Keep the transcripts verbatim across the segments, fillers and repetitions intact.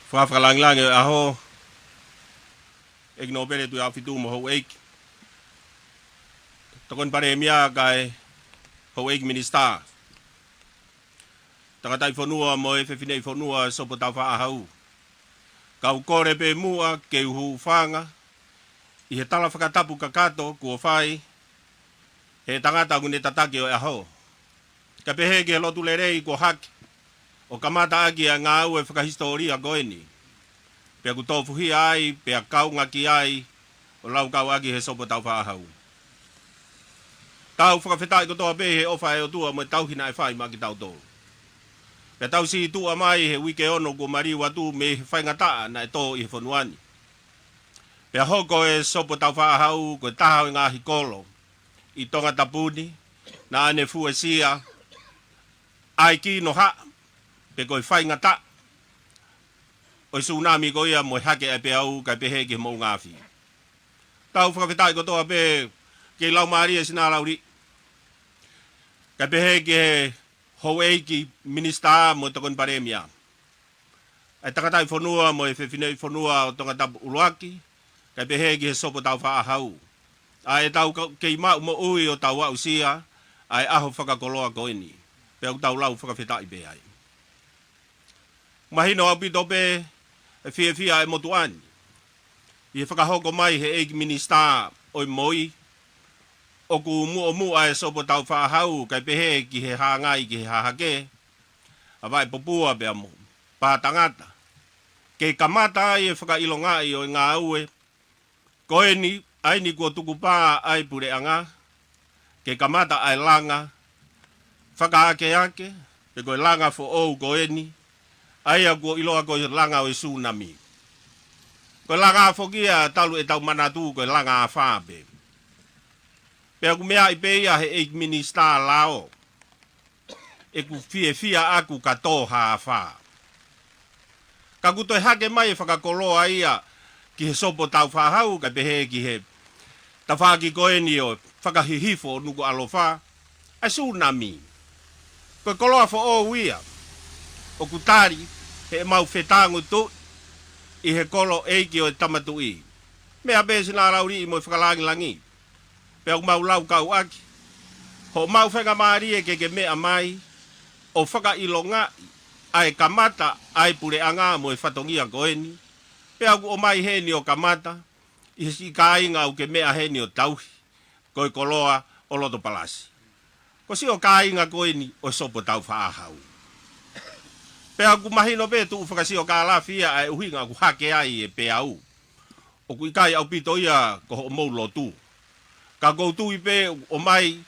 Fakafakalāngilangi ʻo e ʻaho, ʻEiki Nōpele Tuʻiaʻofitu mo houʻeiki, Tokoni Palēmia kae houʻeiki Minisitā, tangataʻi fonua mo e fefineʻi fonua Sopu Taufaʻāhau. Kau kole pē muʻa ke u hūfanga ʻi he tala fakatapu kakato kuo fai he tangata ʻoku ne tataki ʻo e ʻaho, kae pehē ki he lotu lelei kuo hake ʻo kamata ʻaki ʻa e ngāue fakahisitōlia ko eni, pea kuo tofuhia ai pea kaungaki ai ʻo laukau ʻaki he Sopu Taufaʻāhau. Tau fakafetaʻi kotoa pē he ʻofa ʻa e ʻOtua mo e tauhi naʻe fai maʻa kitautolu, pea tau sītuʻa mai he uike ono kuo maliu atu mei he faingataʻa naʻe tō ʻi he fonua ni, pea hoko e Sopu Taufaʻāhau ko e taha ʻo e ngaahi kolo ʻi Tongatapu ni naʻa ne fuesia ʻa e kinohaʻa, pe ko e faingataʻa ʻo e sūnami ko ia mo e hake ʻa e peau, kae pehē ki he moʻunga afi. Tau fakafetaʻi kotoa pē ki he laumālie ʻa Sinalauli, kae pehē ki he houʻeiki Minisitā mo e Tokoni Palēmia, ʻa e tangataʻi fonua mo e fefineʻi fonua ʻo Tongatapu ʻUluaki, kae pehē ki he Sopu Taufaʻāhau, ʻa ʻetau ka-, kei maʻu moʻui ʻo tau aʻusia ʻa e ʻaho fakakoloa ko eni, pea ʻoku tau lau fakafetaʻi pē ai. Mahino ʻaupito pē e fiefia ʻa e motuʻa ni ʻi he fakahoko mai he ʻEiki Minisitā ʻo e MOI, ʻoku muʻomuʻa e Sopu Taufaʻāhau kae pehē ki he hāngai ki he hahake ʻa Vaʻepopua pea mo Pātangata, ke kamata ai e fakaʻilongaʻi ʻo e ngāue ko eni, ʻa eni kuo tukupā ʻa e puleʻanga ke kamata ʻa e langa fakaakeake, pe ko e langa foʻou ko eni, ʻa ia kuo ʻiloa ko e langa ʻo e sūnami. Ko e langa foki ia talu ʻetau manatu ko e langa afā pē. Pea ʻoku meaʻi pē ia he ʻEiki Minisitā Lao, ʻeku fiefia ʻaku ka tō ha afā. Ka kuo toe hake mai e fakakoloa ia ki he Sopu Taufaʻāhau, kae pehē ki he tafaʻaki ko eni ʻo e fakahihifo ʻo Nukuʻalofa, ʻa e sūnami. Ko e koloa foʻou ia ʻoku tali heʻemau fetāngutuʻi ʻi he kolo ʻeiki ʻo e Tama Tuʻi. Meʻa pē Sinalauli mo e fakalāngilangi, pea ʻoku mau laukau ʻaki hoʻomau faingamālie ke ke meʻa mai ʻo fakaʻilongaʻi ʻa e kamata ʻa e puleʻanga mo e fatongia ko eni, pea ʻoku ʻomai heni ʻo kamata ʻi he siʻi kāinga ʻoku ke meʻa heni ʻo tauhi, ko e koloa ʻo Lotopalasi. Ko siʻo kāinga ko eni ʻo e Sopu Taufaʻāhau. Pea ʻoku mahino pē tuʻu fakasiokālafi ia ʻa e ʻuhinga ʻoku hake ai e peau. ʻOku ʻikai ʻaupito ia ko hoʻomou lotu. Ka ʻoku ou tui pē ʻoku ʻomai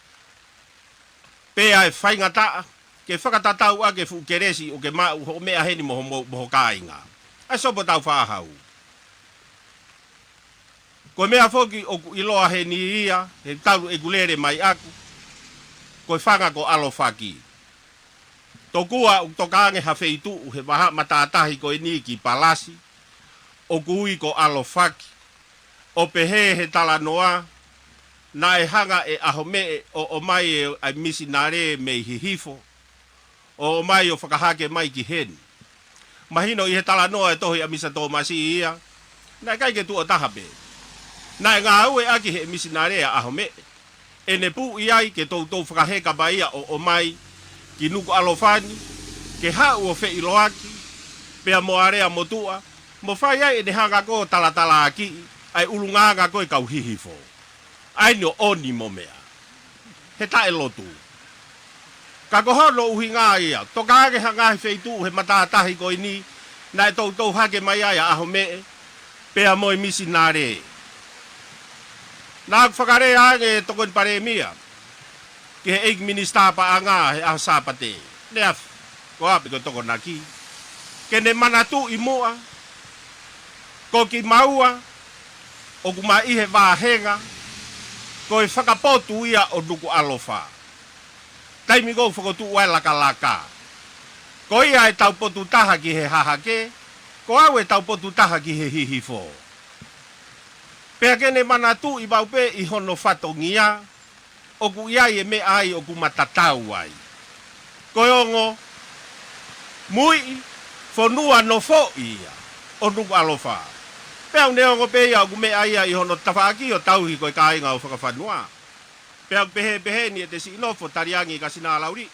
pē ʻa e faingataʻa ke fakatatau ʻaki e fuʻu kelesi ʻoku ke maʻu hoʻo meʻa heni mo hoʻo, mo hoʻo kāinga, ʻa e Sopu Taufaʻāhau. Ko e meʻa foki ʻoku ʻiloa heni ia, he talu ʻeku lele mai ʻaku, ko e fanga ko ʻAlofaki. Tokua ʻoku tokange ha feituʻu he vahaʻa matātahi ko eni ki Palasi, ʻoku ui ko ʻAlofaki, ʻo pehē he talanoa, naʻe hanga ʻe ʻAhomeʻe ʻo ʻomai e, ʻa e misinale mei Hihifo, ʻo ʻomai ʻo fakahake mai ki heni. Mahino ʻi he talanoa e tohi ʻa Misa Tōmasi ia, naʻe ʻikai ke tuʻo taha pē. Naʻe ngāue ʻaki he misinale ʻa ʻAhomeʻe ʻene puʻi ai ke toutou fakaheka mai ia ʻo ʻomai ki Nukuʻalofa ni, ke haʻu ʻo feʻiloaki pea mo Aleamotuʻa, mo fai ai ʻene hanga ko ē ʻo talatalaakiʻi ʻa e ʻulungaanga ko ē kau Hihifo. ʻA eni ʻo ʻoni mo meʻa he taʻelotu. Ka ko hono ʻuhinga ia, tokange ha ngaahi feituʻu he matātahi ko eni, naʻe toutou hake mai ai ʻa ʻAhomeʻe pea mo e misinale. Naʻa ku fakalea ange Tokoni Palēmia ki he ʻEiki Minisitā Paʻanga he ʻaho Sāpate, ne afi, ko ʻapi ko Tokonaki, ke ne manatuʻi muʻa, ko kimaua ʻoku ma ʻi he vāhenga ko e fakapotu ia ʻo Nukuʻalofa. Taimi ko ē fokotuʻu ai lakalaka, ko ia ʻe taupotu taha ki he hahake, ko au ʻe taupotu taha ki he Hihifo. Pea ke ne manatuʻi maʻu pē ʻi hono fatongia, ʻoku ʻi ai e meʻa ai ʻoku ma tatau ai. Ko e ongo muiʻi fonua nofoʻi ia. ʻo Nukuʻalofa. Pea ʻoku neongo pē ia ʻoku meʻa ia ʻi hono tafaʻaki ʻo tauhi ko e kāinga ʻo Fakafanua. Pea ʻoku pehē pehē ni ʻe te siʻi nofo Taliangi ka Sinalauli,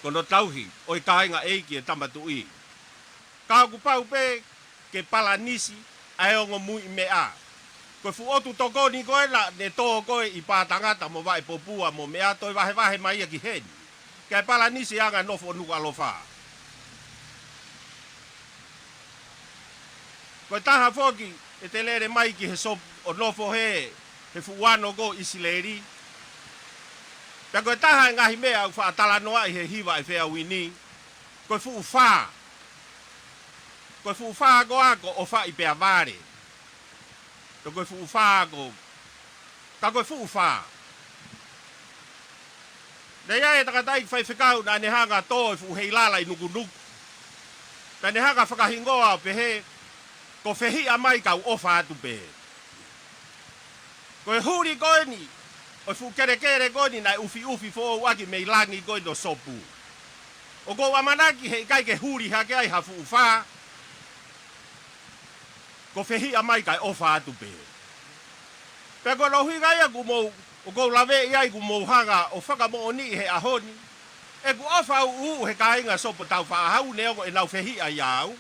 ko hono tauhi ʻo e kāinga ʻeiki ʻe Tama Tuʻi. Ka ʻoku pau pē ke palanisi ʻa e ongo muiʻi meʻa. Ko e fuʻu ʻotu tokoni ko ena ne tō ko ē ʻi Pātangata mo Vaʻepopua mo meʻa, toe vahevahe mai ia ki heni. Kae palanisi ʻa e anga nofo ʻo Nukuʻalofa. Ko e taha foki ʻe te lele mai ki he sopu ʻo nofo he, he fuʻu ano ko ʻIsileli. Pea ko e taha e ngaahi meʻa ʻoku faʻa talanoaʻi he hiva ʻa e feau ni, ko e fuʻu fā. Ko e fuʻu fā ko ā ko ʻOfaʻi pea Vale. Pea ko e fuʻu fā ko, ka ko e fuʻu fā. Naʻe ʻi ai e tangataʻeiki faifekau naʻa ne hanga ʻo tō e fuʻu heilala ʻi Nukunuku. Naʻa ne hanga ʻo fakahingoa ʻo pehē, ko Fehiʻa mai kau ʻofa atu pē. Ko e huli ko eni ʻo e fuʻu kelekele ko eni naʻe ʻufiʻufi foʻou ʻaki mei langi ko eni ʻo Sopu. ʻOku ou ʻamanaki heʻikai ke huli hake ai ha fuʻu fā, ko Fehiʻa mai kae ʻofa atu pē. Pea ko hono ʻuhinga ia ʻoku mou, ʻoku ou laveʻi ai ʻoku mou hanga ʻo fakamoʻoniʻi he ʻaho ni ʻeku ʻofa ʻuʻuʻu he kāinga Sopu Taufaʻahau neongo ʻenau fehiʻa ʻia au.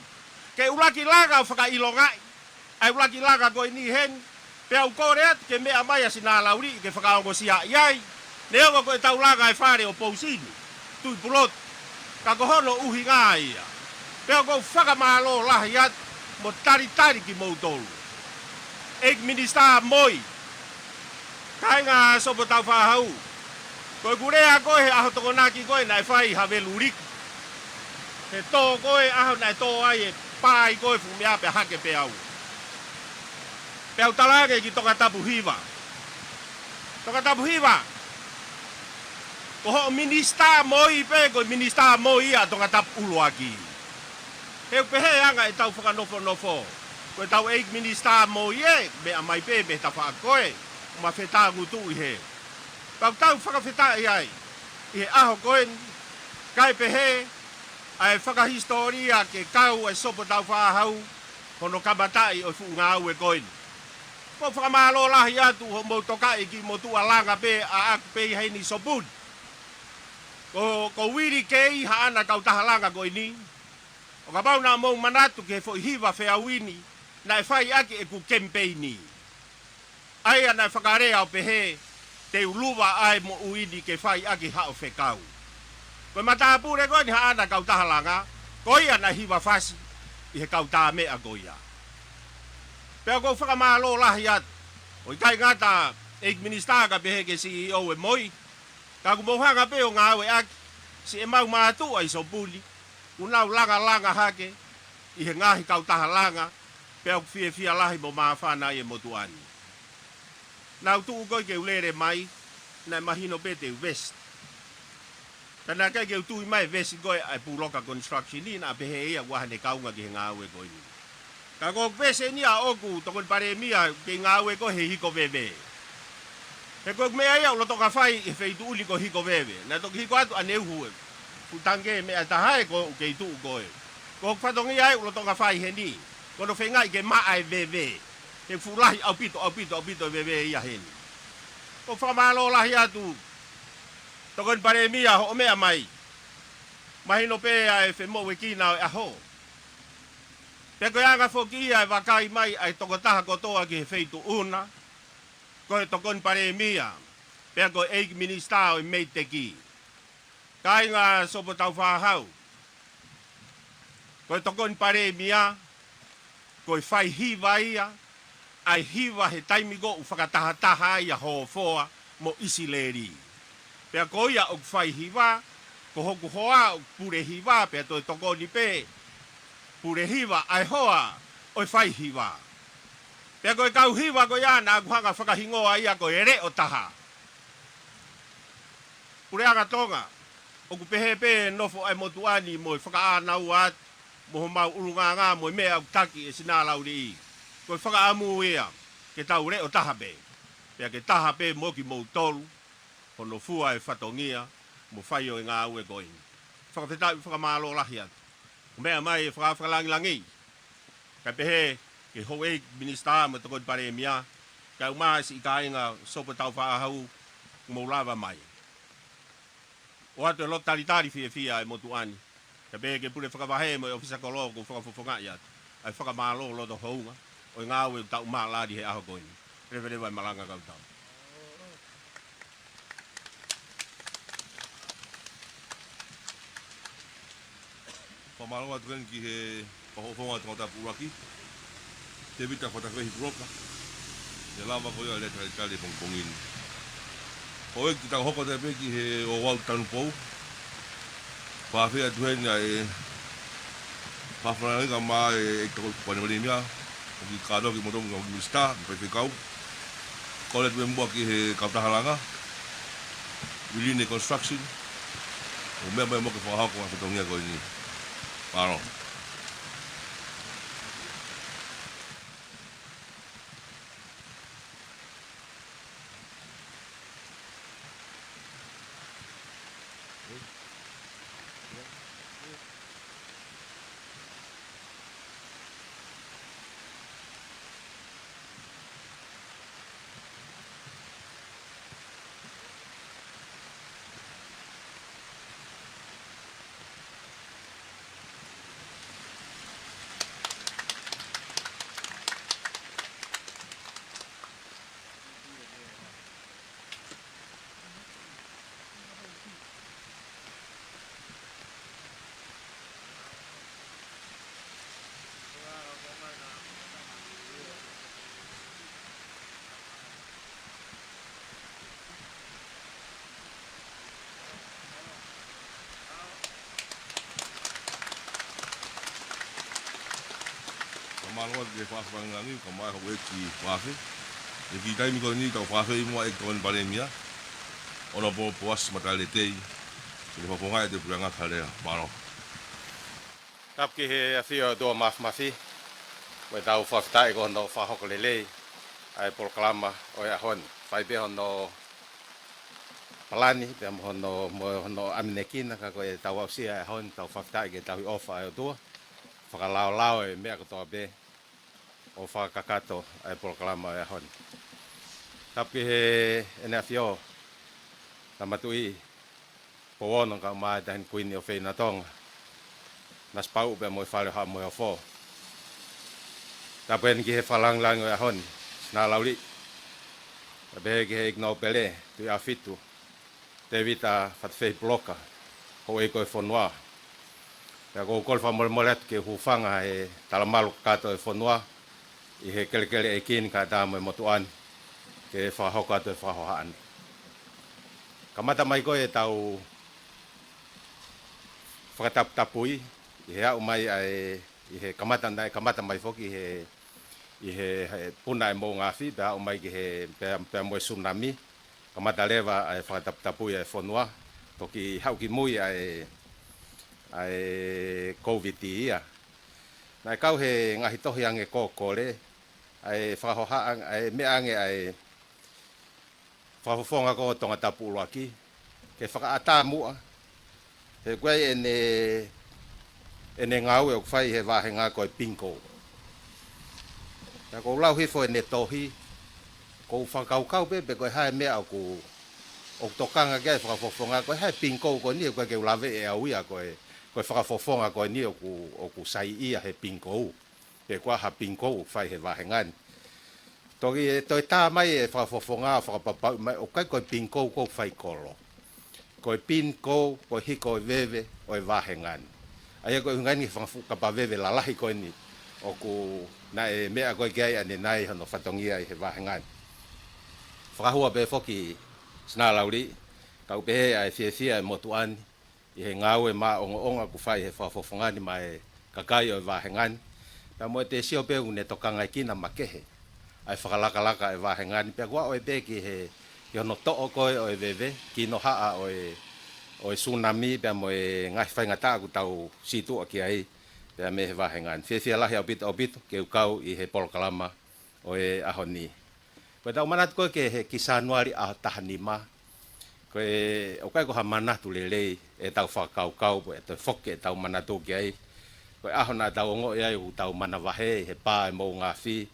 Ke u ʻuluaki langa ʻo fakaʻilongaʻi ʻa e ʻuluaki langa ko eni heni, pea u kole atu ke meʻa mai ʻa Sinalauli ke fakaongosiaʻi ai. Neongo ko ʻetau langa e fale ʻo Pousini, Tuʻipulotu, ka ko hono ʻuhinga ia. Pea ʻoku ou fakamālō lahi atu mo talitali kimoutolu. ʻEiki Minisitā Moi, kāinga Sopu Taufaʻahau, ko ʻeku lea ko ē he ʻaho Tokonaki ko ē naʻe fai ʻi Haveluliku. He tō ko ē ʻaho naʻe tō ai e pā ai ko ē fuʻu meʻa pea hake pē au. Pea u talaange ki Tongatapu Hiva. Tongatapu Hiva, ko hoʻo Minisitā Moi pē, ko e Minisitā Moi ia ʻa Tongatapu ʻUluaki. He ʻoku pehē anga ʻetau fakanofonofo. Ko ʻetau ʻEiki Minisitā Moi ē, meʻa mai pē mei he tafaʻaki ko ē, ma fetāngutuʻi hē. Pea ʻoku tau fakafetaʻi ai ʻi he ʻaho ko eni, kae pehē ʻa e fakahisitōlia ke kau ʻa e Sopu Taufaʻahau hono kamataʻi ʻo e fuʻu ngāue ko eni. ʻOku ou fakamālō lahi atu hoʻomou tokaʻi ki motuʻa langa pē ʻaʻaku pē ʻi heni Sopu ni. Ko, ko Uili Kei haʻana kautaha langa ko eni. ʻO kapau naʻa mou manatu ki he foʻi hiva feau ni naʻe fai ʻaki ʻeku kemipeini, ʻa ia naʻe fakalea ʻo pehē, te u luva ʻa e moʻui ni ke fai ʻaki haʻo fekau. Ko e matāpule ko eni haʻana kautaha langa, ko ia naʻe hiva fasi ʻi he kau tā meʻa ko ia. Pea ʻoku ou fakamālō lahi atu. ʻOku ʻikai ngata ʻEiki Minisitā kae pehē ki he C E O ʻo e Moi, ka ʻoku mou hanga pē ʻo ngāueʻaki siʻemau mātuʻa ʻi Sopu ni, ʻoku nau langalanga hake ʻi he ngaahi kautaha langa, pea ʻoku fiefia lahi mo māfana ai e motuʻa ni. Naʻa ku tuʻu ko ē ke u lele mai, naʻe mahino pē te u vesi. Ka naʻe ʻikai ke u tui mai e vesi ko ē ʻa e Puloka Construction ni, naʻa pehē ia ʻoku ʻi ai haʻane kaunga ki he ngāue ko eni. Ka ko e vesi eni ʻaʻaku, Tokoni Palēmia, kei ngāue ko ē he hiko veve. He ko e meʻa ia ʻoku lolotonga fai he feituʻu ni ko e hiko veve. Naʻe toki hiko atu ʻaneuhu e fuʻu tangikē meʻa ʻe taha ē ko ē ʻoku kei tuʻu ko ē. Ko hoku fatongia ē ʻoku lolotonga fai heni, ko hono feingaʻi ke maʻa e veve. He fuʻu lahi ʻaupito, ʻaupito, ʻaupito e veve ia heni. ʻOku ou fakamālō lahi atu, Tokoni Palēmia, hoʻo meʻa mai. Mahino pē ʻa e femoʻuekina ʻo e ʻaho. Pea ko e anga foki ia e vakai mai ʻa e tokotaha kotoa ki he feituʻu na, ko e Tokoni Palēmia, pea ko e ʻEiki Minisitā ʻo e MEIDECC. Kāinga Sopu Taufaʻahau, ko e Tokoni Palēmia, ko e fai hiva ia, ʻa e hiva he taimi ko ē ʻoku fakatahataha ai ʻa Hōfoa mo ʻIsileli. Pea ko ia ʻoku fai hiva, ko hoku hoa ʻoku pule hiva, pea toe tokoni pē pule hiva ʻa e hoa ʻo e fai hiva. Pea ko e kau hiva ko ia naʻa ku hanga ʻo fakahingoa ia ko e Leʻo Taha. Puleʻanga Tonga, ʻoku pehē pē nofo ʻa e motuʻa ni mo e fakaʻānaua atu mo homau ʻulungaanga mo e meʻa ʻoku taki ʻe Sinalauliʻi. Ko e fakaʻamu ia ke tau leʻo taha pē, pea ke taha pē mo kimoutolu hono fua e fatongia mo fai ʻo e ngāue ko eni. Fakafetaʻi, fakamālō lahi atu. Meʻa mai e Fakaafe Fakalāngilangi. Kae pehē ki he houʻeiki minisitā mo e tokoni palēmia, kae ʻumaʻā siʻi kāinga Sopu Taufaʻāhau, mou lava mai. ʻOatu e lotu talitali fiefia ʻa e motuʻa ni. Kae pehē ki he pule fakavahe mo e ʻōfisa kolo ʻoku fakafofongaʻi atu ʻa e fakamālō loto houngaʻia ʻo e ngāue ʻoku tau maʻu lali he ʻaho ko eni. Leveleva e malanga kautau. Fakamālō atu heni ki he Fakafofonga Tongatapu ʻUluaki, Tēvita Fatafehi Puloka, ʻi he lava ko ia e lea talitali he pongipongi ni. Ko e kiʻi tau hoko atu pē ki he ouau tanupou, fakaafeʻi atu heni ʻa e fakafananga kae ʻumaʻā e ʻEiki Tokoni Palēmia, ʻo ki katoa ki motomu ka minisitā, mo e faifekau. Kole atu pē muʻa ki he kautaha langa, Viline Construction, ʻo meʻa mai muʻa ke fakahoko ʻa e fatongia ko eni. Mālō. Fakamālō atu ki he Fakafofonga Langilangi, kae ʻumaʻā e houʻeiki fakaafeʻi. ʻI he kiʻi taimi ko eni tau fakaafeʻi muʻa e ʻEiki Tokoni Palēmia, ʻOnapō Poasi Mataele Tei, ke ne fakafofongaʻi atu e puleʻanga Kalea. Mālō. Tapu ki he ʻafio ʻa e ʻOtua Māfimafi, mo ʻetau fakafetaʻi ko hono fakahoko lelei ʻa e polokalama ʻo e ʻaho ni. Fai pē hono palani, pea mo hono, mo hono ʻamanekina, ka ko ʻetau aʻusia e ʻaho ni, tau fakafetaʻi ki he tauhi ʻofa ʻa e ʻOtua, fakalaolao e meʻa kotoa pē, ʻo fakakakato ʻa e polokalama ʻo e ʻaho ni. Tapu ki heʻene ʻafio, Tama Tuʻi Pouono kae ʻumaʻā e Taʻahine Kuini ʻo Feinatonga, Nanasipauʻu pea mo e Fale ʻo Haʻa Moheofo. Tapu heni ki he Fakalangilangi ʻo e ʻaho ni, Sinā Lauli, kae pehē ki he ʻEiki Nōpele, Tuʻiʻāfitu Tēvita Fatafehi Puloka, houʻeiki ʻo e fonua. Pea ʻoku ou kole fakamolemole atu ki he hūfanga he talamalu kakato ʻo e fonua, ʻi he kelekele ʻeiki ni kae ʻatā mo e motuʻa ni, ke fakahoko atu e fakahohaʻa ni. Kamata mai ko ē ʻetau fakataputapui, ʻi he aʻu mai ʻa e, ʻi he kamata naʻe kamata mai foki ʻi he, ʻi he, he puna ʻa e moʻunga afi, pea aʻu mai ki he, pea, pea mo e tsunami, kamata leva ʻa e fakataputapui ʻa e fonua, toki haʻu ki mui ʻa e, ʻa e Kōviti ia. Naʻe kau he ngaahi tohi ange ko ē kole, ʻa e fakahohaʻa, ʻa e meʻa ange ʻa e Fakafofonga ko ē ʻo Tongatapu ʻUluaki, ke fakaʻatā muʻa, he ʻoku ʻi ai ʻene, ʻene ngāue ʻoku fai he vāhenga ko e bingo. Pea ʻoku ou lau hifo ʻene tohi, ʻoku ou fakakaukau pē pe ko e hā e meʻa ʻoku, ʻoku tokanga ki ai e Fakafofonga, ko e hā e bingo ko eni, ʻoku ʻikai ke u laveʻi ʻe au ia ko e, ko e Fakafofonga ko eni ʻoku, ʻoku saiʻia he bingo. Pe ko e hā e bingo ʻoku fai he vāhenga ni. Toki ʻe toe tā mai e Fakafofonga ʻo fakapapauʻi mai, ʻoku ʻikai ko e bingo ʻoku fai kolo. Ko e bingo, ko e hiko e veve ʻo e vāhenga ni. ʻA ia ko e ʻuhinga eni he fanga fuʻu kapa veve lalahi ko eni ʻoku naʻe meʻa ko ē ki ai ʻanenai hono fatongia ʻi he vāhenga ni. Fakahua pē foki Sinā Lauli, kau pehē ʻa e fiefia e motuʻa ni, ʻi he ngāue maʻongoʻonga ʻoku fai he Fakafofonga ni maʻa e kakai ʻo e vāhenga ni. Pea mo ʻete sio pē ʻoku ne tokangaekina makehe ʻa e fakalakalaka ʻa e vāhenga ni. Pea ʻoku aʻu pē ki he, ki hono toʻo ko ē ʻo e veve, kinohaʻa ʻo e, ʻo e tsunami, pea mo e ngaahi faingataʻa ʻoku tau situʻa ki ai, pea mei he vāhenga ni. Fiefia lahi ʻaupito, ʻaupito, ke u kau ʻi he polokalama ʻo e ʻaho ni. Ko ʻetau manatu ko ē ki he kiʻi Sānuali ʻaho taha nima, ko e ʻoku ʻikai ko ha manatu lelei ʻetau fakakaukau, pe ʻe toe foki ʻetau manatu ki ai. Ko e ʻaho naʻa tau ongoʻi ai ʻoku tau manavahē ʻi he pā ʻa e moʻunga afi,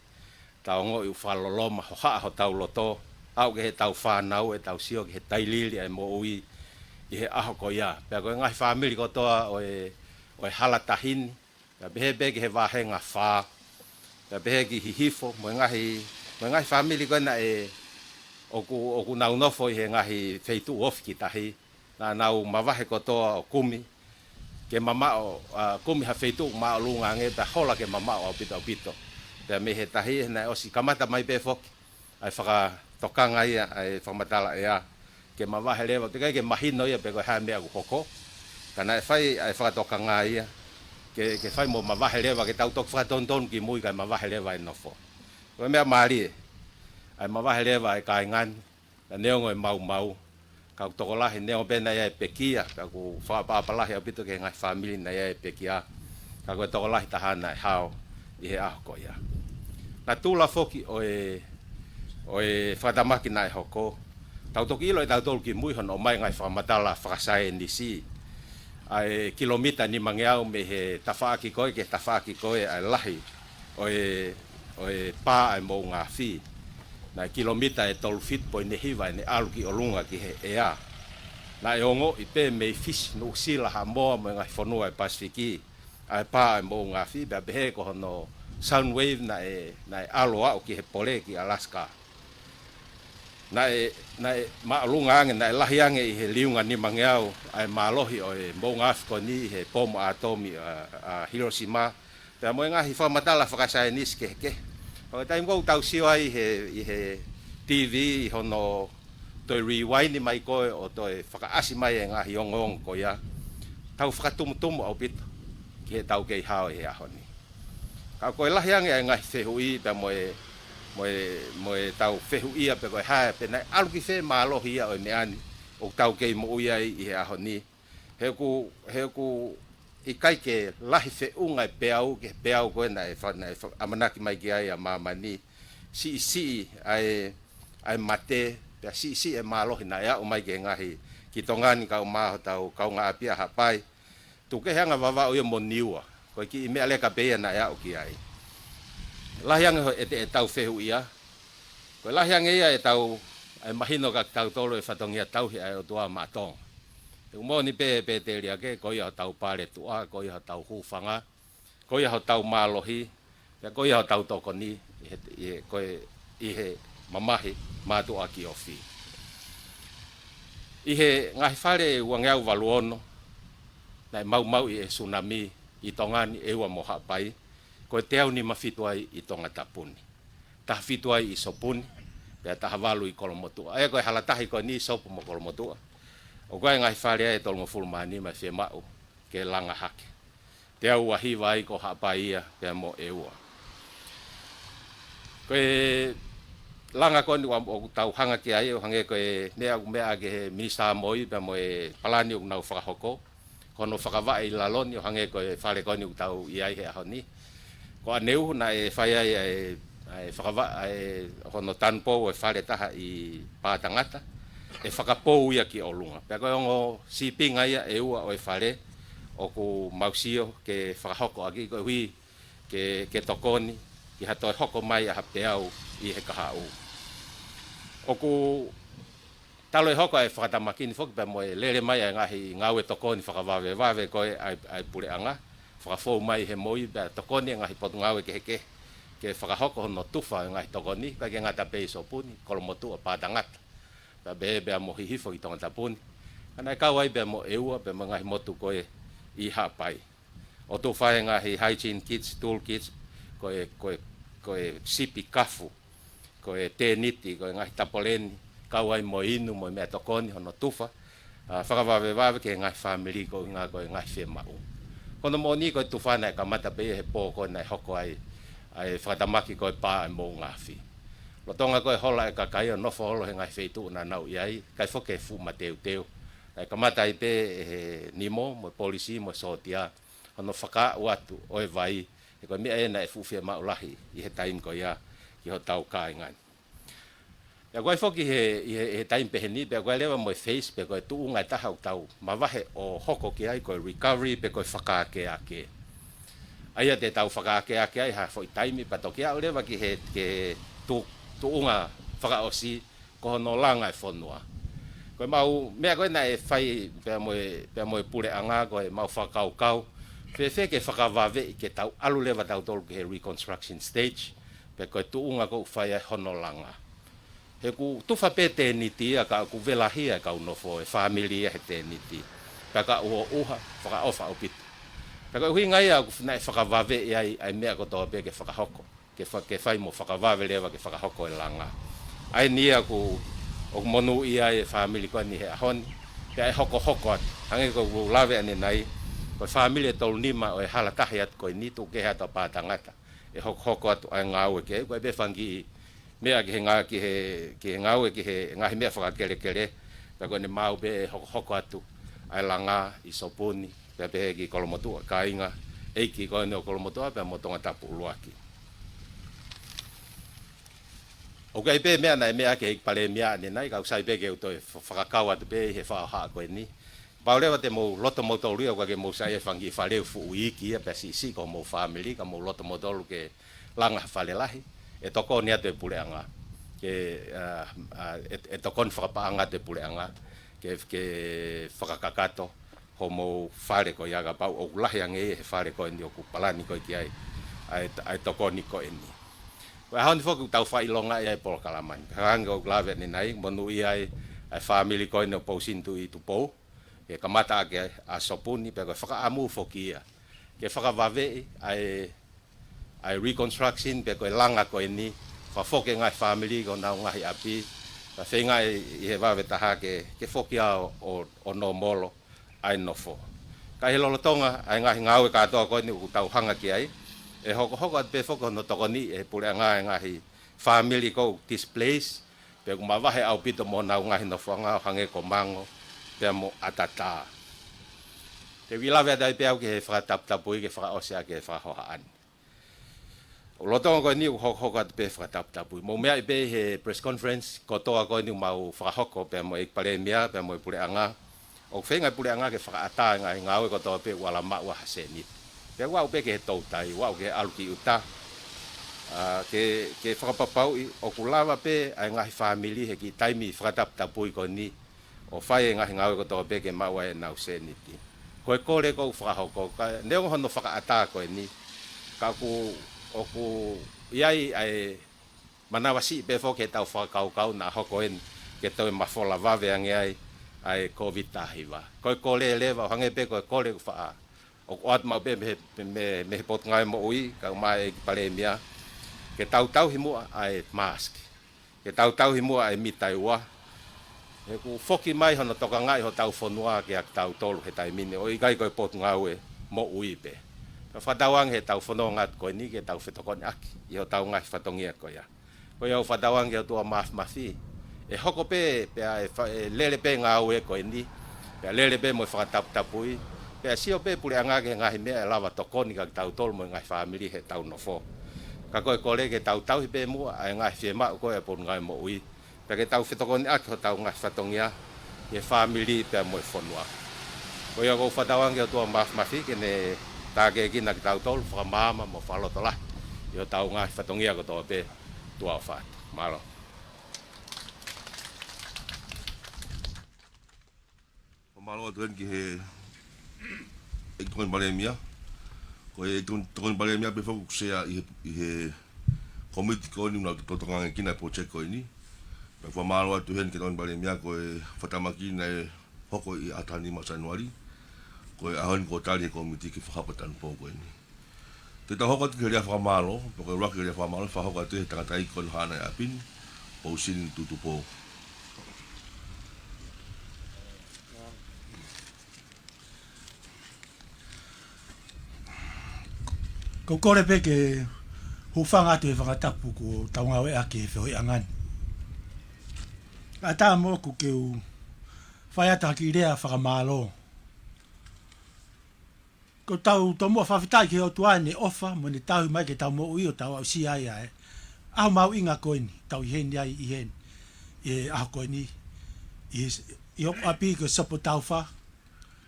tau ongoʻi ʻoku fakaloloma hohaʻa hotau loto, aʻu ki heʻetau fānau, ʻetau sio ki he tailiili ʻa e moʻui ʻi he ʻaho ko ia. Pea ko e ngaahi fāmili kotoa ʻo e, ʻo e hala tahi ni, pea pehē pē ki he vāhenga fā, pea pehē ki Hihifo, mo e ngaahi, mo e ngaahi fāmili ko ē naʻe ʻoku, ʻoku nau nofo ʻi he ngaahi feituʻu ofi ki tahi, naʻa nau mavahe kotoa ʻo kumi ke mamaʻo, ʻa, kumi ha feituʻu māʻolunga ange pea hola ke mamaʻo ʻaupito ʻaupito. Pea mei he tahi naʻe ʻosi kamata mai pē foki ʻa e fakatokanga ia ʻa e fakamatala ʻea ke mavahe leva, teʻeki ai ke mahino ia pe ko e hā e meʻa ʻoku hoko. Ka naʻe fai ʻa e fakatokanga ia ke, ke fai mo mavahe leva, ke tau toki fakatonutonu ki mui kae mavahe leva e nofo. Ko e meʻa mālie ʻa e mavahe leva ʻa e kāinga ni, ka neongo e maumau, ka ʻoku tokolahi, neongo pē naʻe ʻi ai e pekia, ka ʻoku fakaʻapaʻapa lahi ʻaupito ki he ngaahi fāmili naʻe ʻi ai e pekia, ka ko e tokolahi taha naʻe hao ʻi he ʻaho ko ia. Natula foki ʻo e, ʻo e fakatamaki naʻe hoko, tau toki ʻilo ʻe tautolu ki mui hono ʻomai e ngaahi fakamatala fakasaienisi, ʻa e kilomita nimangeau mei he tafaʻaki ko ē ki he tafaʻaki ko ē ʻa e lahi ʻo e, ʻo e pā ʻa e moʻunga afi. Naʻe kilomita ʻe tolu fitu poini hiva ʻene ʻalu ki ʻolunga ki he ʻea. Naʻe ongoʻi pē mei Fisi, Nuʻusila, Haʻamoa mo e ngaahi fonua ʻo e Pasifiki ʻa e pā ʻa e moʻunga afi, pea pehē ko hono sound wave naʻe, naʻe ʻalu ʻo aʻu ki he pole ki Alaska. Naʻe, naʻe māʻolunga ange, naʻe lahi ange ʻi he liunga nimangeau ʻa e mālohi ʻo e moʻunga afi ko eni ʻi he pomu ʻātomi ʻa, ʻa Hiroshima, pea mo e ngaahi fakamatala fakasaienisi kehekehe. Ko e taimi ko ē ʻoku tau sio ai ʻi he, ʻi he T V, ʻi hono toe rewind mai ko ē ʻo toe fakaʻasi mai e ngaahi ongoongo ko ia, tau fakatumutumu ʻaupito ki heʻetau kei hao ʻi he ʻaho ni. Ka ko e lahi ange ʻa e ngaahi fehuʻi pea mo e, mo e, mo ʻetau fehuʻia pe ko e hā, pe naʻe ʻalu ki fē mālohi ia ʻo e meʻa ni ʻoku tau kei moʻui ai ʻi he ʻaho ni. He ʻoku, he ʻoku ʻikai ke lahi feʻunga e peau ki he peau ko ē naʻe fa-, naʻe fa-, ʻamanaki mai ki ai ʻa māmani. Siʻisiʻi ʻa e, ʻa e mate, pea siʻisiʻi e mālohi naʻe aʻu mai ki he ngaahi, ki Tonga ni, kae ʻumaʻā hotau kaungāʻapi ʻa Haʻapai. Tuku kehe anga Vavaʻu ia mo Niua, ko e kiʻi meʻa leka pē ia naʻe aʻu ki ai. Lahi ange hono ʻete ʻetau fehuʻia, ko e lahi ange ia ʻetau, ʻa e mahino kia kitautolu e fatongia tauhi ʻa e ʻOtua maʻa Tonga. He ʻoku moʻoni pē, pē Teliake, ko ia hotau paletuʻa, ko ia hotau hūfanga, ko ia hotau mālohi, pea ko ia hotau tokoni ʻi he, ʻi he, ko e, ʻi he mamahi mātuʻaki ofi. ʻI he ngaahi fale ʻe uangeau valu ono naʻe maumauʻi ʻe he sunami ʻi Tonga ni, ʻEua mo Haʻapai, ko e teau nima fitu ai ʻi Tongatapu ni, taha fitu ai ʻi Sopu ni, pea taha valu ʻi Kolomotuʻa. ʻA ia ko e hala tahi ko eni, Sopu mo Kolomotuʻa, ʻoku ʻi ai e ngaahi fale ʻe tolungofulu mā nima ʻe fiemaʻu ke langa hake. Teau ua hiva ai ko Haʻapai ia pea mo ʻEua. Ko e langa ko eni ʻoku, ʻoku tau hanga ki ai, ʻo hangē ko e meʻa ʻoku meʻa ki he Minisitā Moʻui pea mo e palani ʻoku nau fakahoko, ko hono fakavaʻe ʻi lalo ni, ʻo hangē ko e fale ko eni ʻoku tau ʻi ai he ʻaho ni. Ko ʻaneuhu naʻe fai ai ʻa e, ʻa e fakava-, ʻa e hono tanupou ʻo e fale taha ʻi Pātangata, ʻe fakapou ia ki ʻolunga. Pea ko e ongo sīpinga ia ʻe ua ʻo e fale ʻoku mau sio ke fakahoko ʻaki, koeʻuhi ke, ke tokoni ki ha toe hoko mai ʻa ha peau ʻi he kahaʻu. ʻOku talu e hoko ʻa e fakatamaki ni foki pea mo e lele mai ʻa e ngaahi ngāue tokoni fakavavevave ko ē ʻa e, ʻa e puleʻanga, fakafou mai he moʻui pea tokoni e ngaahi potungāue kehekehe ke fakahoko hono tufa e ngaahi tokoni, ʻikai ke ngata pē ʻi Sopu ni, Kolomotuʻa, Pātangata, pea pehē pea mo Hihifo ʻi Tongatapu ni. Ka naʻe kau ai pea mo ʻEua pea mo e ngaahi motu ko ē ʻi Haʻapai. ʻO tufa e ngaahi hygiene kits, tool kits, ko e, ko e, ko e sipi kafu, ko e tēniti, ko e ngaahi tapoleni, kau ai mo e inu mo e meʻatokoni hono tufa, ʻa, fakavavevave ki he ngaahi fāmili koeʻuhinga ko e ngaahi fiemaʻu. Ko hono moʻoni ko e tufa naʻe kamata pē ia he pō ko ē naʻe hoko ai ʻa e fakatamaki ko ē pā ʻa e moʻunga afi. Lolotonga ko ē hola e kakai ʻo nofo holo he ngaahi feituʻu naʻa nau ʻi ai, ʻikai foki ke fuʻu mateuteu. Naʻe kamata ai pē ʻe he nimo mo e polisi mo e sōtia hono fakaaʻu atu ʻo e vai, he ko e meʻa ia naʻe fuʻu fiemaʻu lahi ʻi he taimi ko ia ki hotau kāinga ni. Pea ko e foki he, ʻi he, he taimi pehē ni, pea ko e leva mo e phase, pe ko e tuʻunga ʻe taha ʻoku tau mavahe ʻo hoko ki ai, ko e recovery pe ko e fakaakeake. ʻA ia te tau fakaakeake ai ha foʻi taimi pea toki aʻu leva ki he, ki he tu-, tuʻunga fakaʻosi ko hono langa e fonua. Ko e mau meʻa ko ē naʻe fai pea mo e, pea mo e puleʻanga ko e mau fakakaukau, fēfē ke fakavaveʻi ke tau ʻalu leva tautolu ki he reconstruction stage, pea ko e tuʻunga ko ē ʻoku fai ai hono langa. He ʻoku tufa pē tēniti ia ka ʻoku velahia e kau nofo e fāmili ia he tēniti. Pea ka ʻuha, fakaʻofa ʻaupito. Pea ko e ʻuhinga ia ʻoku naʻe fakavaveʻi ai, ʻa e meʻa kotoa pē ke fakahoko. Ke fa-, ke fai mo fakavave leva ke fakahoko e langa. ʻA eni ia ʻoku, ʻoku monūʻia ai e fāmili ko eni he ʻaho ni. Pea ʻe hokohoko atu. Hangē ko ʻeku lave ʻanenai, ko e fāmili ʻe tolu nima ʻo e hala tahi atu ko eni tuʻu kehe atu ʻa Pātangata. ʻE hokohoko atu ʻa e ngāue ke, ko e pē fanga kiʻi meʻa ki he ngā-, ki he, ki he ngāue, ki he ngaahi meʻa fakakelekele, pea ko ʻene maau pē ʻe hokohoko atu ʻa e langa ʻi Sopuni, pea pehē ki Kolomotuʻa, kāinga, ʻeiki ko eni ʻo Kolomotuʻa, pea mo Tongatapu ʻUluaki. ʻOku ʻi ai pē meʻa naʻe meʻa ki he ʻEiki Palēmia ʻanenai, ka ʻoku sai pē ke u toe fa-, fakakau atu pē ʻi he fakahohaʻa ko eni. Pau leva te mou loto moutolu ia, ʻoku ʻikai ke mou saiʻia he fanga kiʻi fale ʻoku fuʻu iiki ia pea siʻisiʻi ko homou fāmili, ka mou loto moutolu ke langa ha fale lahi, ʻe tokoni atu e puleʻanga. Ke, ʻa, ʻa, ʻe, ʻe tokoni fakapaʻanga atu e puleʻanga. Ke, ke fakakakato homou fale ko ia kapau ʻoku lahi ange ia he fale ko eni ʻoku palani ko ē ki ai, ʻa e, ʻa e tokoni ko eni. Ko e ʻaho ni foki ʻoku tau fakaʻilongaʻi ai e polokalama ni. Hangē ko ʻeku lave ʻanenai, monūʻia ai ʻa e fāmili ko eni ʻo Pousini Tuʻi Tupou, ke kamata ʻaki ʻa Sopuni, pea ko e fakaʻamu foki ia ke fakavaveʻi ʻa e, ʻa e reconstruction, pea ko e langa ko eni, fakafoki e ngaahi fāmili ki honau ngaahi ʻapi, pea feinga ʻi, ʻi he vave taha ke, ke foki ʻo, ʻo, ʻo nōmolo ʻa e nofo. Ka ʻi he lolotonga ʻa e ngaahi ngāue kātoa ko eni ʻoku tau hanga ki ai, ʻe hokohoko atu pē foki hono tokoniʻi ʻe he puleʻanga e ngaahi fāmili ʻoku displace, pea ʻoku mavahe ʻaupito mo honau ngaahi nofoʻanga ʻo hangē ko Mango, pea mo ʻAtatā. Te u ʻi lave atu ai pē au ki he fakataputapui ke fakaʻosi ʻaki e fakahohaʻa ni. ʻO lolotonga ko eni ʻoku hokohoko atu pē fakataputapui. Mou meaʻi pē he press conference kotoa ko eni ʻoku mau fakahoko pea mo e ʻEiki Palēmia, pea mo e puleʻanga. ʻOku feinga e puleʻanga ke fakaʻatā e ngaahi ngāue kotoa pē ʻoku ala maʻu ai ha sēniti. Pea ʻoku aʻu pē ki he toutai, ʻoku aʻu ki he ʻalu ki ʻuta. ʻA, ke, ke fakapapauʻi ʻoku lava pē ʻa e ngaahi fāmili he kiʻi taimi fakataputapui ko eni ʻo fai e ngaahi ngāue kotoa pē ke maʻu ai ʻenau sēniti. Ko e kole ʻoku ou fakahoko, ka neongo hono fakaʻatā ko eni, ka ʻoku, ʻoku ʻi ai ʻa e manavasiʻi pē foki heʻetau fakakaukau naʻa hoko eni ke toe mafola vave ange ai ʻa e Kōviti taha hiva. Ko e kole leva, ʻo hangē pē ko e kole ʻoku faʻa, ʻoku ʻoatu maʻu pē mei he, mei, mei he Potungāue Moʻui, kae ʻumaʻā e ʻEiki Palēmia, ke tau tauhi muʻa ʻa e mask. Ke tau tauhi muʻa ʻa e mita ʻe ua. He ʻoku foki mai hono tokangaʻi hotau fonua kiate kitautolu he taimi ni, ʻo ʻikai ko e Potungāue Moʻui pē. Ka fakatauange heʻetau fononga atu ko eni ke tau fetokoniʻaki ʻi hotau ngaahi fatongia ko ia. Ko ia ʻoku fakatauange ki he ʻOtua Māfimafi, ʻe hoko pē, pea ʻe fa-, ʻe lele pē ngāue ko eni, pea lele pē mo e fakataputapui, pea sio pē puleʻanga ki he ngaahi meʻa ʻe lava tokoni kiate kitautolu mo e ngaahi fāmili heʻetau nofo. Ka ko e kole ke tau tauhi pē muʻa ʻa e ngaahi fiemaʻu ko ē ʻa e Potungāue Moʻui, pea ke tau fetokoniʻaki hotau ngaahi fatongia ʻi he fāmili pea mo e fonua. Ko ia ʻoku ou fakatauange ki he ʻOtua Māfimafi ke ne tākiekina kitautolu, fakamaama mo fakalotolahi ʻi hotau ngaahi fatongia kotoa pē. Tuʻa ʻofa atu. Mālō. Fakamālō atu heni ki he ʻEiki Tokoni Palēmia. Ko e ʻEiki Tokoni Palēmia pē foki ʻoku sea ʻi he, ʻi he kōmiti ko eni ʻoku nau tokangaekina e project ko eni. Pea fakamālō atu heni ki he Tokoni Palēmia ko e fakatamaki naʻe hoko ʻi he ʻaho taha nima Sānuali. Ko e ʻaho ni kuo tali ʻe he kōmiti ke fakahoko e tanupou ko eni. Te tau hoko atu ki he lea fakamālō, pea ko e ʻuluaki lea fakamālō, fakahoko atu ʻe he tangataʻeiki ko eni ʻoku haʻana ʻi ʻapi ni, Pousini Tuʻi Tupou. Ko u kole pē ke hūfanga atu he fakatapu kuo tau ngāueʻaki he feohiʻanga ni. ʻAtā moʻoku ke u fai atu ha kiʻi lea fakamālō. Ko ʻetau tomuʻa fakafetaʻi ki he ʻOtua ʻene ʻofa mo ʻene tauhi mai ke tau moʻui ʻo tau aʻusia ai ʻa e ʻaho mahuʻinga ko eni, tau ʻi heni ai ʻi heni, ʻi he ʻaho ko eni, ʻi, ʻi hoku ʻapi ko Sopotaufa,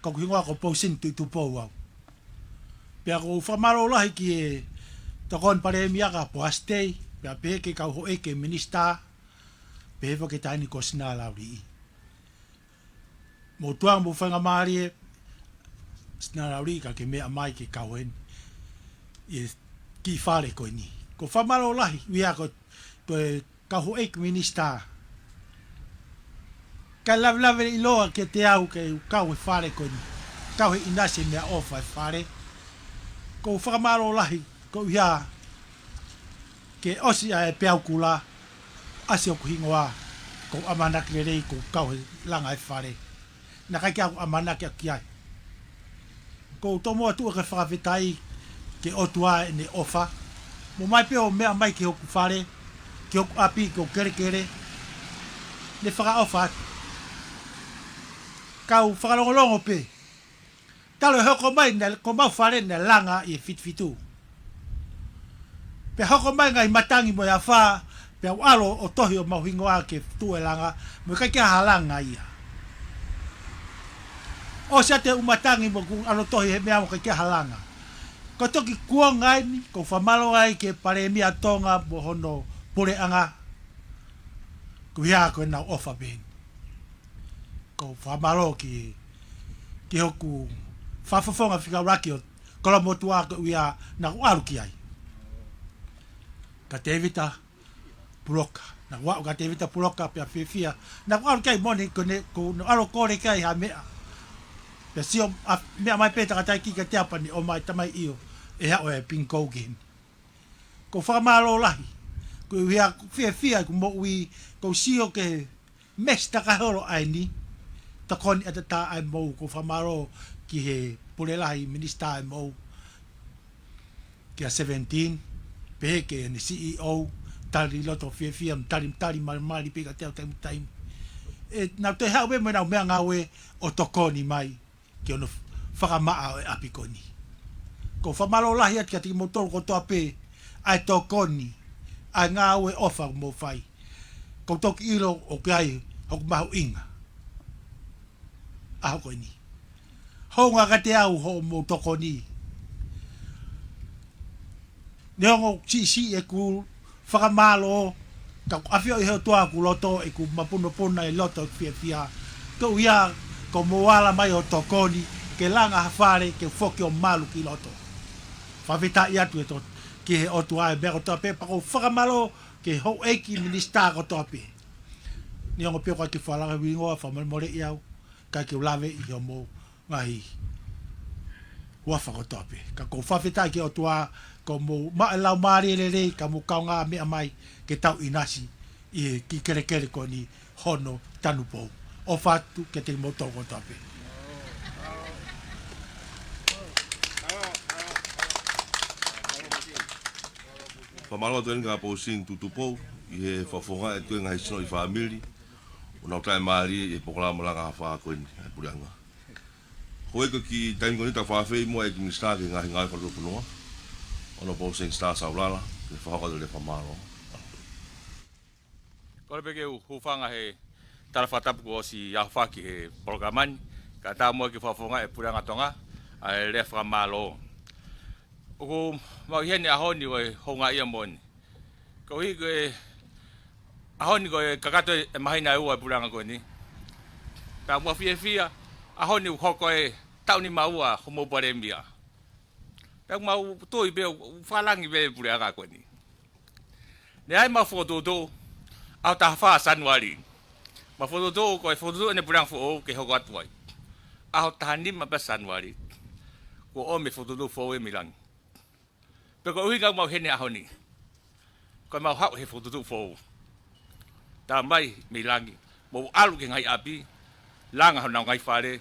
ko hoku hingoa ko Pousini Tuʻi Tupou au. Pea ʻoku ou fakamālō lahi ki he Tokoni Palēmia ka Poasi Tei, pea pehē ki he kau houʻeiki minisitā, pehē foki ki he taʻahine ko Sinalauliʻi. Mou tuʻa mo faingamālie, Sinalauliʻi, ka ke meʻa mai ke kau heni ʻi he kiʻi fale ko eni. ʻOku ou fakamālō lahi, ʻuhinga ko, ko e kau houʻeiki minisitā. Kae lavelave ʻiloa kiate au ke u kau he fale ko eni. Kau he ʻinasi meʻaʻofa he fale. ʻOku ou fakamālō lahi, ko ia ke ʻosi ʻa e peau kula, ʻasi hoku hingoa, ʻoku ou ʻamanaki lelei ʻoku ou kau he langa he fale. Naʻe ʻikai ke u ʻamanaki ʻaki ai. ʻOku ou tomuʻa tuʻu ke fakafetaʻi ki he ʻOtua ʻene ʻofa. Mou ō mai pē ʻo meʻa mai ki hoku fale, ki hoku ʻapi, ki hoku kelekele. Ne fakaʻofa atu. Kau fakalongolongo pē. Talu e hoko mai naʻe, ko ʻemau fale naʻe langa ʻi he fitu fitu. Pea hoko mai ngaahi matangi mo e afā, pea u ʻalu ʻo tohi homau hingoa ke tuʻu he langa, mo e ʻikai ke ʻi ai ha langa ia. ʻOsi atu e ʻū matangi mo ʻeku ʻalu ʻo tohi he meʻa mo e ʻikai ke ʻi ai ha langa. Ko e toki kuonga eni, ʻoku ou fakamālō ai ki he Palēmia Tonga mo hono puleʻanga. Ko ia ko ʻenau ʻofa pē eni. ʻOku ou fakamālō ki, ki hoku fakafofonga fika ʻuluaki ʻo Kolomotuʻa, ko ia naʻa ku ʻalu ki ai. Ka Tevita Puloka. Naʻa ku aʻu kia Tevita Puloka pea fiefia. Naʻa ku ʻalu ki ai moʻoni ko ʻene, ko ʻene ʻalu ʻo kole ki ai ha meʻa. Pea sio, ʻa, meʻa mai pē tangataʻeiki kiate au pea ne ʻomai, tamai, ʻio, ʻe haʻu e pingikouki heni. ʻOku ou fakamālō lahi. Ko ia ʻoku ou fiefia ʻi hoku moʻui, ʻoku ou sio ki he mesi takahi holo ʻa eni, tokoni ʻataʻatā ʻa e mou, ʻoku ou fakamālō ki he Pule Lahi, Minisitā ʻa e mou, kia Seventeen, pehē ki heʻene C E O, tali loto fiefia, tali, tali malimali pē kiate au taimi, taimi. ʻE, naʻa nau toe haʻu pē mo ʻenau meʻangāue ʻo tokoni mai ki hono fakamaʻa ʻo e ʻapi ko eni. ʻOku ou fakamālō lahi atu kiate kimoutolu kotoa pē, ʻa e tokoni, ʻa e ngāue ʻofa ʻoku mou fai. ʻOku ou toki ʻilo ʻoku ʻi ai hoku mahuʻinga ʻaho ko eni. Hounga kiate au hoʻomou tokoni. Neongo siʻisiʻi ʻeku fakamālō, ka ʻoku ʻafioʻi ʻe he ʻOtua ʻeku loto, ʻeku mapunopuna ʻi loto ʻeku fiefia. Ko ia, ʻoku mou ala mai ʻo tokoni, ke langa ha fale, ke foki ʻo malu ki loto. Fakafetaʻi atu ʻe to-, ki he ʻOtua ʻi he meʻa kotoa pē, pea ʻoku ou fakamālō ki he houʻeiki minisitā kotoa pē. Neongo pē ʻoku ʻikai ke u fakalanga e hingoa, fakamolemole ʻi au, ʻikai ke u lave ʻi hoʻomou ngaahi huafa kotoa pē. Ka ʻoku ou fakafetaʻi ki he ʻOtua, ʻoku mou maʻu e laumālie lelei, ka mou kaungā meʻa mai ke tau ʻinasi ʻi he kiʻi kelekele ko eni hono tanupou. ʻOfa atu kiate kimoutolu kotoa pē. Fakamālō atu eni kia Pousini Tutupou, ʻi he fakafofongaʻi atu e ngaahi sino ʻi fāmili, ʻo nau taʻe mālie ʻi he polokalama langa afā ko eni, ʻa e puleʻanga. Ko e kiʻi taimi ko eni ta fafei mo e ʻEiki Minisitā ki he ngaahi ngāue fakatuʻutāmaki, ʻo Honourable Sangster Saulala, ke fakahoko atu e lea fakamālō. Kole pē ke u hūfanga he tala fakatapu kuo ʻosi aofaki he polokalama ni, kae ʻatā muʻa ke fakafofongaʻi ʻe he Puleʻanga Tonga ʻa e lea fakamālō. ʻOku mau ʻi heni he ʻaho ni ʻo e houngaʻia moʻoni. Koeʻuhi ko e ʻaho ni ko e kakato e māhina ʻe ua e puleʻanga ko eni. Pea ʻoku mau fiefia, ʻaho ni ʻoku hoko e taʻu nima ua homou palēmia. Pea ʻoku mau tui pē ʻoku fakalāngilangi pē e puleʻanga ko eni. Naʻe ʻi ai ʻemau fokotuʻutuʻu, ʻaho taha fā Sānuali. Mau fokotuʻutuʻu ko e fokotuʻutuʻu ʻeni e puleʻanga foʻou ke hoko atu ai. ʻAho taha nima pē Sānuali, kuo ʻomi e fokotuʻutuʻu foʻou ia mei langi. Pea koeʻuhi ʻoku mau ʻi heni he ʻaho ni, ko ʻemau haʻu he fokotuʻutuʻu foʻou. Talamai mei langi, mou ʻalu ki he ngaahi ʻapi, langa honau ngaahi fale,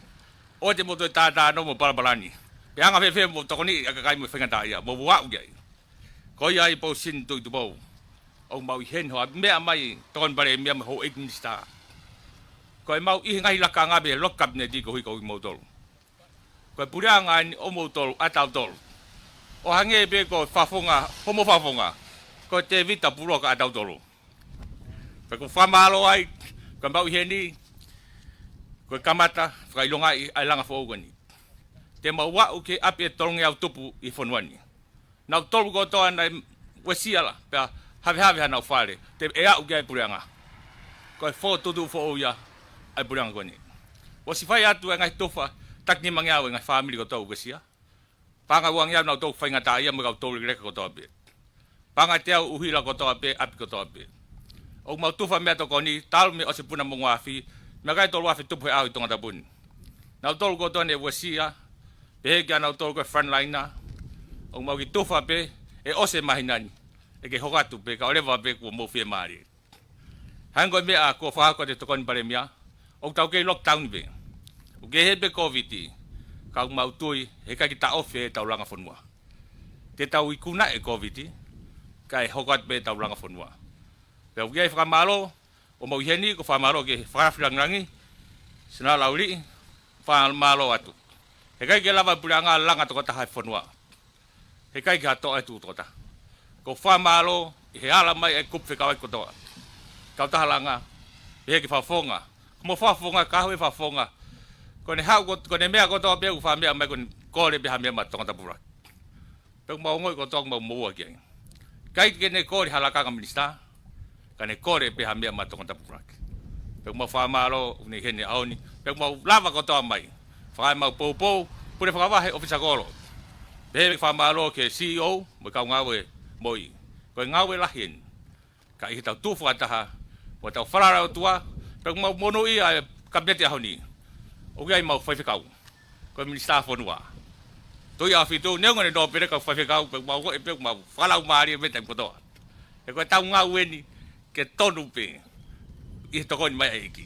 ʻoua te mou toe tātānaki mo palapalani. Pe anga fēfē hoʻomou tokoniʻi ʻa e kakai mo e faingataʻaʻia, mou aʻu ki ai. Ko ia ai Pousini Tutupou, ʻoku mau ʻi heni hoʻo meʻa mai Tokoni Palēmia mo e houʻeiki minisitā. Ko ʻemau ʻi he ngaahi lakanga pē he loki kapineti koeʻuhi ko kimoutolu. Ko e puleʻanga eni ʻomoutolu, ʻatautolu. ʻO hangē pē ko e fakafofonga, homou fakafofonga, ko Tevita Puloka ʻatautolu. Pea ʻoku ou fakamālō ai, ko ʻemau ʻi heni, ko e kamata fakaʻilongaʻi ʻa e langa foʻou ko eni. Te mau aʻu ki he ʻapi ʻe tolungeau tupu ʻi he fonua ni. Nautolu kotoa naʻe uesia la, pea havehave hanau fale, te ʻe aʻu ki ai e puleʻanga. Ko e fokotuʻutuʻu foʻou ia ʻa e puleʻanga ko eni. ʻOsi fai atu e ngaahi tufa, taki nimangeau e ngaahi fāmili kotoa uesia. Paʻanga uangeau nautolu faingataʻaʻia mo e kau toulekeleka kotoa pē. Paʻanga teau ʻuhila kotoa pē, ʻapi kotoa pē. ʻOku mau tufa meʻatokoni, talu mei he ʻosi e puna mongo afi, meʻakai tolu afe tupu he ʻaho ʻi Tongatapu ni. Nautolu kotoa naʻe uesia, pehē kia nautolu ko e frontliner, ʻoku mau kiʻi tufa pē, ʻe ʻosi e māhina ni, ʻe ke hoko atu pē, kae ʻoua leva pē kuo mou fiemālie. Hangē ko e meʻa kuo fakahoko ʻe he Tokoni Palēmia, ʻoku tau kei lockdown pē. ʻOku kehe pē Kōviti, ka ʻoku mau tui, heʻikai ke taʻofi ʻetau langa fonua. Te tau ikuna e Kōviti, kae hoko atu pē ʻetau langa fonua. Pea ʻoku ʻi ai e fakamālō, ʻoku mau ʻi heni, ko e fakamālō ki he Fakalafi Langilangi, Senala Lauli, fakamālō atu. Heʻikai ke lava e puleʻanga langa tokotaha e fonua. Heʻikai ke ha toʻa ʻe tuʻu tokotaha. Ko e fakamālō ʻi he ala mai e kupu fekauʻaki kotoa. Kautaha langa, pehē ki he fakafofonga. Ko hoʻomou fakafofonga, ka ko e fakafofonga. Ko ʻene haʻu ko, ko ʻene meʻa kotoa pē ʻoku fakameʻa mai ko ʻene kole pē ha meʻa maʻa Tongatapu ʻuluaki. Pea ʻoku mau ongoʻi kotoa ʻoku mau moʻua ki ai. ʻIkai ke ne kole ha lakanga minisitā, ka ne kole pē ha meʻa maʻa Tongatapu ʻuluaki. Pea ʻoku mau fakamālō, ʻoku ne ʻi heni he ʻaho ni. Pea ʻoku mau lava kotoa mai. Fai ʻemau poupou, pule fakavahe, ʻōfisa kolo. Pea ʻoku fakamālō ki he C E O, mo e kau ngāue moʻui. Ko e ngāue lahi eni. Ka ʻi heʻetau tuʻu fakataha, mo ʻetau falala ki he ʻOtua, pea ʻoku mau monūʻia e Kapineti ʻaho ni. ʻOku ʻi ai ʻemau faifekau. Ko e Minisitā Fonua. Tuʻi ʻAhofitu, neongo ʻene nōpele e kau faifekau, pea ʻoku mau ongoʻi pē ʻoku mau fakalaumālie mei he taimi kotoa. He ko ʻetau ngāue eni ke tonu pē ʻi he tokoni mai ʻa e ʻEiki.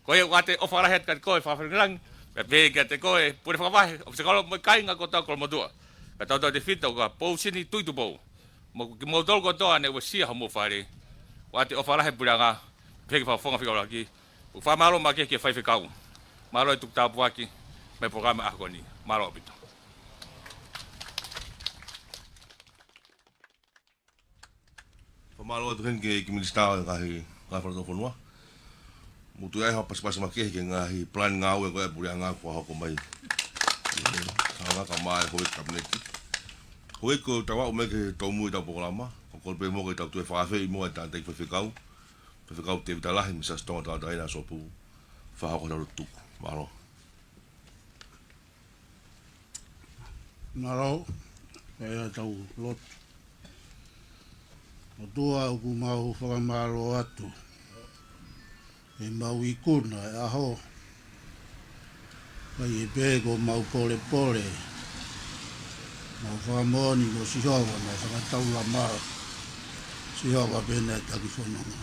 Ko ia ʻoku ʻoatu e ʻofa lahi atu kiate koe Fakalafi Langilangi, pea pehē kiate koe pule fakavahe, ʻōfisa kolo mo e kāinga kotoa Kolomotuʻa. Kae tautautefito kia Pousini Tuʻitupou. Mo kimoutolu kotoa naʻe uesia homou fale. ʻOatu e ʻofa lahi e puleʻanga, pehē ki he fakafofonga fekauʻaki. ʻOku fakamālō makehe ki he faifekau. Mālō e tuku tāpuaki mei he polokalama ʻaho ko eni. Mālō ʻaupito. Fakamālō atu heni ki he, ki he Minisitā ʻo e ngaahi, ngaahi Fakatuʻafonua. Mou tui ai ha pasipasi makehe ki he ngaahi plan ngāue ko ē ʻa e puleʻanga kuo hoko mai. Hanga ka mai houʻeiki Kapineti. Houʻeiki, ko ʻetau aʻu mai ki he tōmui ʻetau polokalama. Ko e kole pē mo ke tau toe fakaafeʻi mo e tangataʻeiki faifekau. Faifekau Tēvita Lahi mei Siasi Tonga Tauʻatāina Sopu. Fakahoko ʻetau lotu tuku. Mālō. Mālō, ʻe ʻetau lotu. ʻOtua ʻoku mau fakamālō atu. ʻEmau ikuna e ʻaho. Kae pehē ko ʻemau polepole. Mau fakamoʻoni ko Sihova naʻe fakataulama. Sihova pē naʻe taki fononga.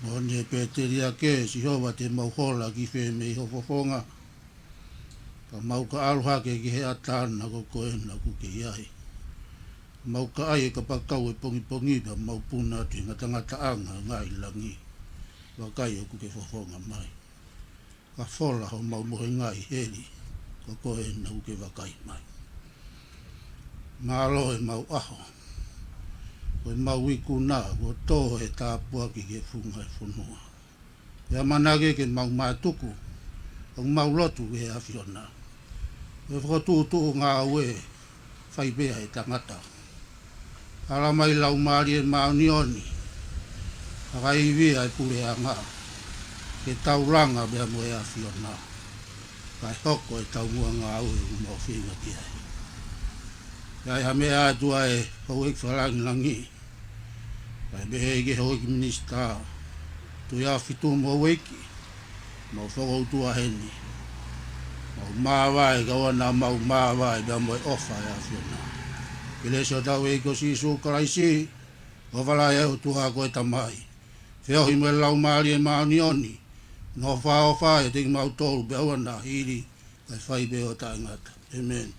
Moʻoni e pēteliake, Sihova te mau hola ki fē mei ho fofonga. Ka mau ka ʻalu hake ki he ʻatā na ko koe na ʻoku ke ʻi ai. Mau ka ʻai e kapakau e pongipongi pea mau puna atu he ngatangataʻanga ngaahi langi. Vakai ʻoku ke fofonga mai. Ka fola homau mohenga ʻi heli, ko koe na ʻoku ke vakai mai. Mālō ʻemau ʻaho. Ko ʻemau ikuna, kuo tō e tāpuaki ki he funga e fonua. Pea ʻamanaki ke mau mātuku, ʻoku mau lotu ki he ʻAfiona. Ko e fokotuʻutuʻu ngāue, fai pē ʻe he tangata. Ala mai Laumālie Māʻoniʻoni, fakaivia e puleʻanga, ke tau langa pea mo e ʻAfiona. Kae hoko e taumuʻa ngāue ʻoku mau feinga ki ai. ʻI ai ha meʻa atu ʻa e houʻeiki fakalangilangi. Kae pehē ki he houʻeiki minisitā, Tuʻi ʻAhofitu mo e houʻeiki, mau fokoutua heni. Mau māvae, kae ʻoua naʻa mau māvae pea mo e ʻofa ʻa e ʻAfiona. Kelesi ʻa hotau ʻEiki ko Sīsū Kalaisi, ʻofa lahi ʻa e ʻOtua ko e Tamai, feohi mo e Laumālie Māʻoniʻoni, nofoʻofa ʻiate kimautolu pea ʻoua naʻa hili, kae fai pē ʻo taʻengata. ʻĒmeni.